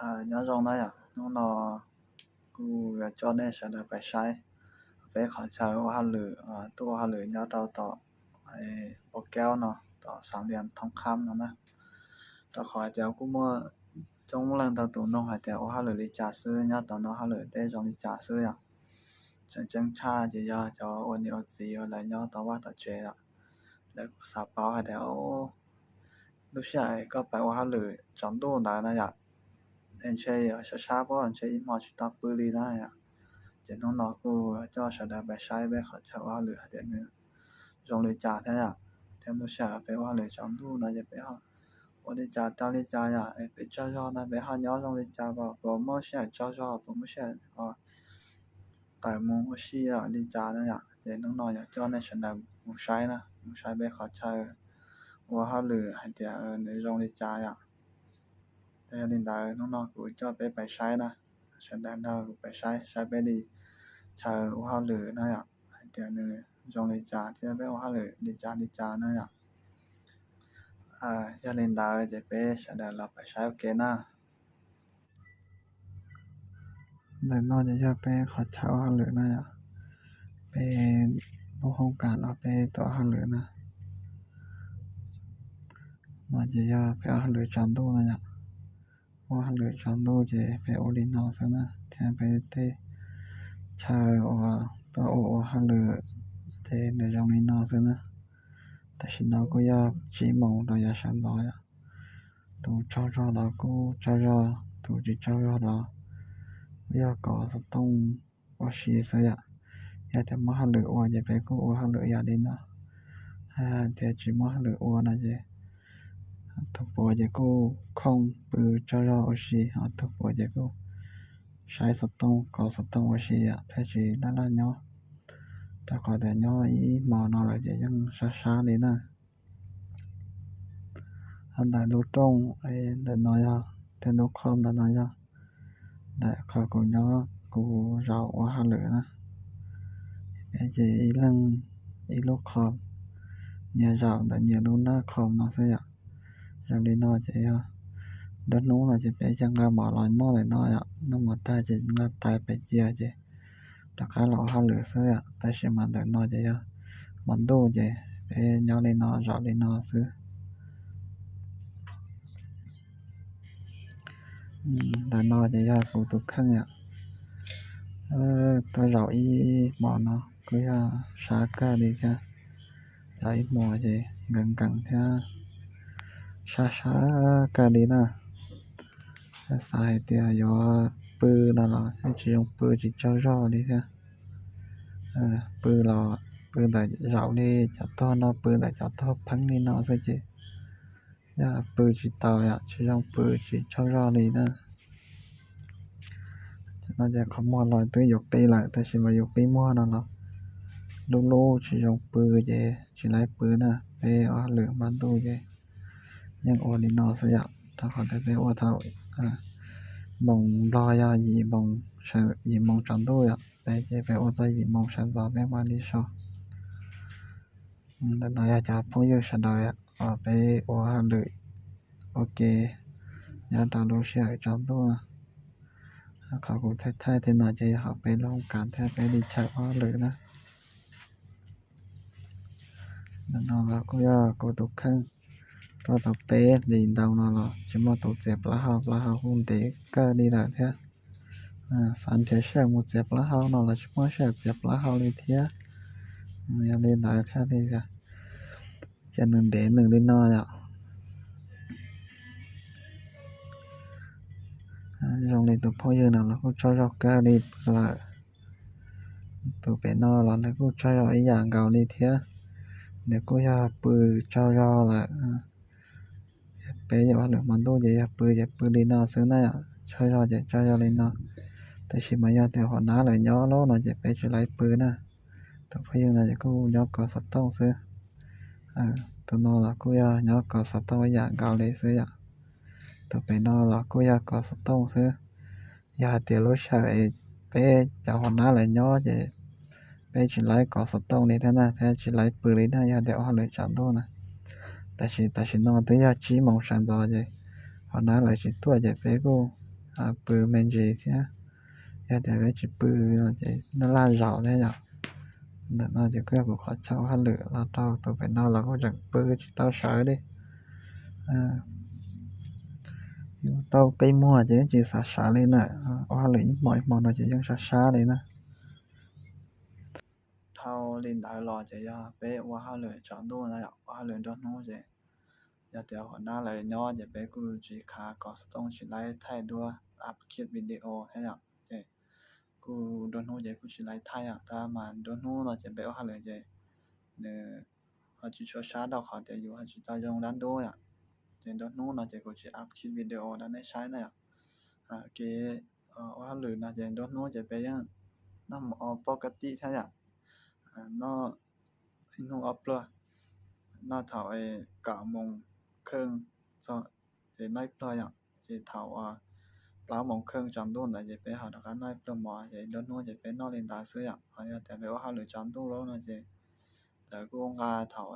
Nyob zoo na yom, hnub no kuj yuav coj nej sawv daws pais saib peb qhov chaw ua hauj lwm, tuaj ua hauj lwm nyob rau tom Pos Kaub no, tom Xav Lias Thoob Khab no na. Rau qhov hais tias kuj muaj coob leej ntau tus nug hais tias ua hauj lwm li cas xwb, nyob tom no hauj lwm tej zoo li cas xwb yom. Tseem ceeb tshaj ces yog cov ua niam ua txiv uas lawv nyob tom vaj tom tsev yom, lawv kuj xav paub hais tias lub sij hawm koj pais ua hauj lwm tsaus ntuj ntawd na yom, es ntshe sab sab pob ntshe ib hmo tsis tau pw li na yom. Ces hnub no kuj coj sawv daws pais saib peb qhov chaw ua hauj lwm hais tias nws zoo li cas thiab yom, thiab lub sij hawm peb ua hauj lwm tsaus ntuj no ces peb ho ua li cas rau li cas yom, peb tsaug zog no peb ho nyob zoo li cas, puas muaj sij hawm tsaug zog, puas muaj sij hawm tawm mus ua si li cas na yom. Ces hnub no yuav coj nej sawv daws mus saib na, mus saib peb qhov chaw ua hauj lwm hais tias nws zoo li cas yom. Yog li ntawd hnub no kuv coj peb pais saib na, sawv daws nrog kuv pais saib, saib peb li chaw ua hauj lwm na yom, hais tias nws zoo li cas thiab peb ua hauj lwm li cas li cas na yom. Yog li ntawd ces peb sawv daws los pais saib ua ke na. Ntawm no ces yog peb qhov chaw ua hauj lwm na yom, peb lub hoob kas no peb tuaj ua hauj lwm na. No ces yog peb ua hauj lwm tsaus ntuj no yom. Ua hauj lwm tsaus ntuj ces peb ua li no xwb na, thiab peb tej chaw uas tuaj ua ua hauj lwm ces nws zoo li no xwb na. Tam sim no kuj yog tsib moos rau yav sawv ntxov yom. Tus tsaug zog los kuj tsaug zog, tus tsis tsaug zog los kuj yog kov xov tooj ua si xwb yom. Yog tias muaj hauj lwm ua ces peb kuj ua hauj lwm yam li no. Hais tias tsis muaj hauj lwm ua no ces tus puav ces kuj khooj pw tsaug zog ua si, ho tus puav ces kuj saib xov tooj kov xov tooj ua si yom, thiaj tsis laj laj nyob. Rau qhov tias nyob ib hmo no lawm ces yeej sab sab li na. Ntawm lub rooj ntawm no yog, thiab lub qhov ntawm no yog ntawm qhov kuv nyob kuv zaum ua hauj lwm na. Ces ib leeg ib lub qhov, nyias zaum ntawm nyias lub nab qhov no xwb yom. Zoo li no ces yog nruab hnub no ces peb coj nqa mov los noj ntawm no yom, noj mov tag ces nqa tais pem cia ces rov qab los ua hauj lwm xwb yom. Tab sis mas ntawm no ces yog hmo ntuj ces peb nyob li no zaum li no xwb. Ntawm no ces yog kuv tus kheej yom. Tuaj zaum ib hmo no kuj yog sab kawg li thiab. Zaum ib hmo ces nkees nkees thiab sab sab kawg li na. Xav hais tias yuav pw no los yeej tsis zoo pw, tsis tsaug zog li thiab. Pw los pw ntawm zaum li cov tuag no, pw ntawm cov tuag pheeb li no xwb ces yog pw tsis tau yom, tsis zoo pw, tsis tsaug zog li na. No ces qhov muag los twb yuav qi lawm, tab sis mas yus qi muag no los lub lub tsis zoo pw ces tsis laib pw na. Peb ua hauj lwm hmo ntuj ces yeej ua li no xwb yom, rau qhov tias peb ua thaum moos Nplog yog yim moos, yim moos tsaus ntuj yom, peb ces peb ua txog yim moos sawv ntxov peb mam li so. Ntawm no yog cov phooj ywg sawv daws uas peb ua hauj lwm ua ke nyob rau lub sij hawm tsaus ntuj. Qhov kuv thaij thaij tej no ces yog hauv peb lub hoob kas thiab peb li chaw ua hauj lwm na. Ntawm no los kuj yog kuv tus kheej, tuaj tau peb hlis ntau no los tsis muaj tus txiav plaub hau, plaub hau kuj ntev kawg li lawm thiab. Xav nrhiav sij hawm mus txiav plaub hau no los tsis muaj sij hawm txiav plaub hau li thiab. Yog li ntawd thiaj li cia nws ntev nws li no yom. Zoo li tus phooj ywg no los kuj tsaug zog kawg li pw lawm. Tus pem no los nws kuj tsaug zog ib yam nkaus li thiab, nws kuj yog pw tsaug zog lawm. Peb ua hauj lwm hmo ntuj ces yog pw ces pw li no xwb na, tsaug zog ces tsaug zog li no. Tab sis mas yog tias hauv nab lawv nyob lawm no ces peb tsis laib pw na. Tus phooj ywg no ces kuj nyob kov xov tooj xwb. Tus no los kuj yog nyob kov xov tooj ib yam nkaus li xwb yom. Tus pem no los kuj yog kov xov tooj xwb. Yog hais tias lub sij hawm peb cov hauv nab lawv nyob ces peb tsis laib kov xov tooj li thiab na, peb tsis laib pw li na yog tias ua hauj lwm tsaus ntuj na. Tab sis tam sim no twb yog tsib moos sawv ntxov ces hauv nab lawv tsis tuaj ces peb kuj pw me ntsis thiab. Yog tias peb tsis pw no ces noj laj zaus thiab yom. Ntawm no ces kuj yog kuv qhov chaw ua hauj lwm los rau tus pem no los kuj tseem pw tsis tau sawv li. Tau qi muag ces yeej tsis xav sawv li na. Ua hauj lwm ib hmo ib hmo no ces yeej sab sab li na. Dhau li ntawd los ces yog peb ua hauj lwm tsaus ntuj na yom, ua hauj lwm nruab hnub ces yog tias hua nab lawv nyob ces peb kuj tsis khav kom xov tooj tsis laib thaij duab, upload video thiab yom. Ces kuj nruab hnub ces kuj tsis laib thaij yom, tab mas nruab hnub no ces peb ua hauj lwm ces nws ho tsis tshua sab rau qhov tias yus ho tsis tau zoo dab ntub yom. Ces nruab hnub no ces kuv tsis upload video rau nej saib na yom. Kev ua hauj lwm no ces nruab hnub ces peb yeej noj mov poj kab tij thiab yom. Noj ib hnub ob pluag, noj thaum kaum moos kheej txog ces noj ib pluag yom. Ces thaum plaub moos kheej tsaus ntuj ntawd ces peb ho rov qab noj ib pluag mov, ces nruab hnub ces peb noj li ntawd xwb yom. Ho yog tias peb ua hauj lwm tsaus ntuj lawm no ces lawv kuj nqa thaum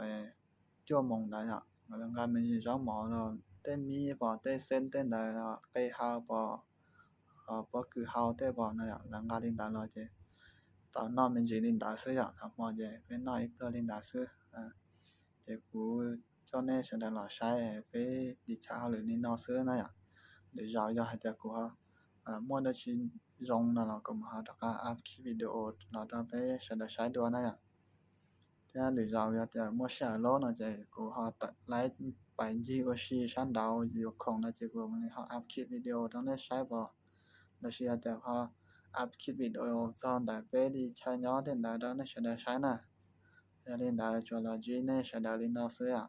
cuaj moos ntawd yom, lawv nqa me ntsis zaub mov los tej mib pom tej xeeb tej ntawd, qe hau pom, pob kws hau tej pom no yom, lawv nqa li ntawd los ces tau noj me ntsis li ntawd xwb yom. Thaum hmo ces peb noj ib pluag li ntawd xwb. Ces kuv coj nej sawv daws los saib peb li chaw hauj lwm li no xwb na yom. Lwm zaus yog hais tias kuv ho muaj dab tsi zoo no los kuv mam ho rov qab upload video los rau peb sawv daws saib dua na yom. Thiab lwm zaus yog tias muaj sij hawm loj no ces kuv ho tawm laib pais ncig ua si sab nraud yuav khoom no ces kuv mam li ho upload video rau nej saib pom. Los sis yog tias ho upload video txog ntawm peb li chaw nyob tej ntawd rau nej sawv daws saib na. Yog li ntawd tsuas los ntsib nej sawv daws li no xwb yom.